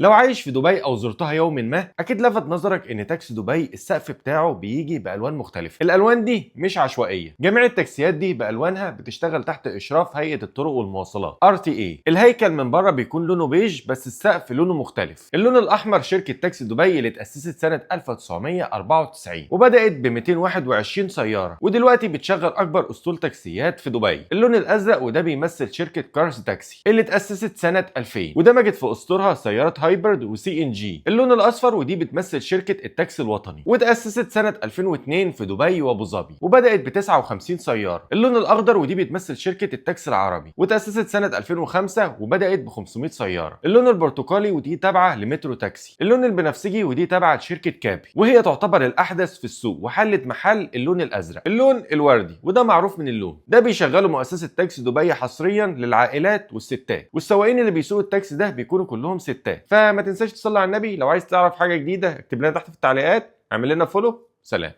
لو عايش في دبي او زرتها يوم ما اكيد لفت نظرك ان تاكسي دبي السقف بتاعه بيجي بالوان مختلفة. الالوان دي مش عشوائية، جميع التاكسيات دي بالوانها بتشتغل تحت اشراف هيئة الطرق والمواصلات RTA. الهيكل من بره بيكون لونه بيج بس السقف لونه مختلف. اللون الاحمر شركة تاكسي دبي اللي اتاسست سنة 1994 وبدات ب 221 سيارة ودلوقتي بتشغل اكبر اسطول تاكسيات في دبي. اللون الازرق وده بيمثل شركة كارز تاكسي اللي اتاسست سنة 2000 ودمجت في اسطولها سيارات hybrid و CNG. اللون الاصفر ودي بتمثل شركة التاكسي الوطني وتاسست سنة 2002 في دبي وابو ظبي وبدات ب 59 سيارة. اللون الاخضر ودي بتمثل شركة التاكسي العربي وتاسست سنة 2005 وبدات ب 500 سيارة. اللون البرتقالي ودي تابعه لمترو تاكسي. اللون البنفسجي ودي تابعه لشركة كابي وهي تعتبر الاحدث في السوق وحلت محل اللون الازرق. اللون الوردي وده معروف من اللون ده بيشغله مؤسسة تاكسي دبي حصريا للعائلات والستات، والسواقين اللي بيسوقوا التاكسي ده بيكونوا كلهم ستات. فما تنساش تصلي على النبي. لو عايز تعرف حاجة جديدة اكتب لنا تحت في التعليقات، اعمل لنا follow. سلام.